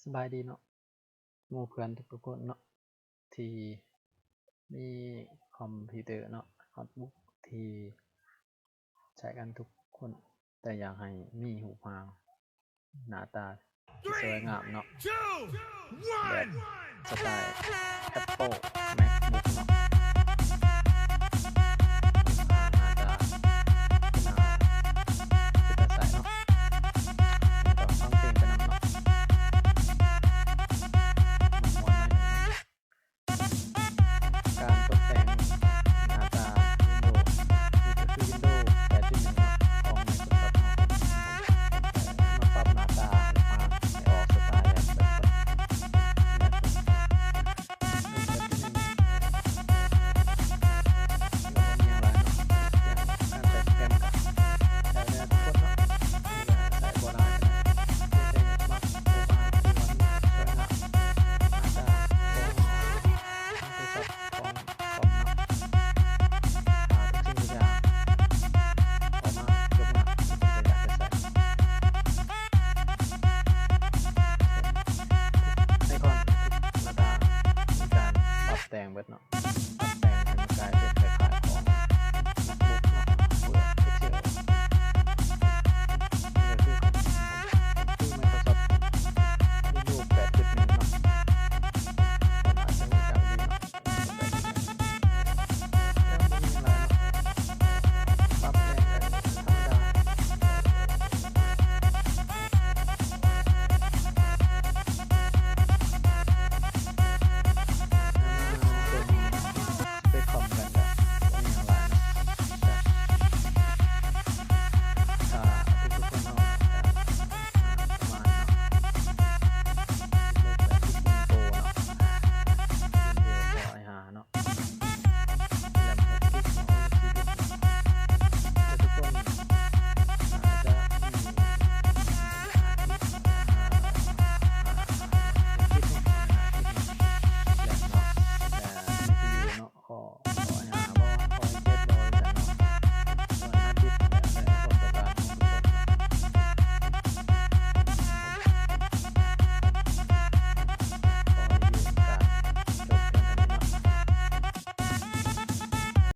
ສະບາຍດີເນາະ ໝູ່ເພື່ອນທຸກໆຄົນເນາະ ທີ່ມີຄອມພິວເຕີເນາະ ໂນ້ດບຸກ ທີ່ໃຊ້ກັນທຸກຄົນ ແຕ່ຢາກໃຫ້ມີຮູບຮ່າງໜ້າຕາທີ່ສວຍງາມເນາະ ແບບສະໄຕແອັບເປິ້ນແມັກບຸກເນາະ ໜ້າຕາເປັນຕາໃຊ້ເນາະ ແລ້ວກໍຟັງເພງໄປນຳເນາະ ມ່ວນໆ ການຕົກແຕ່ງໜ້າຕາວິນໂດ ນີ້ກໍຄືວິນໂດແປດຈຸດໜຶ່ງເນາະ ຂອງໄມໂຄຣຊອບເນາະ ມາປັບໜ້າຕາໃຫ້ອອກສະໄຕແບບ ໃນຄອນ ແລ້ວກະມີການປັບແຕ່ງເບິດເນາະ.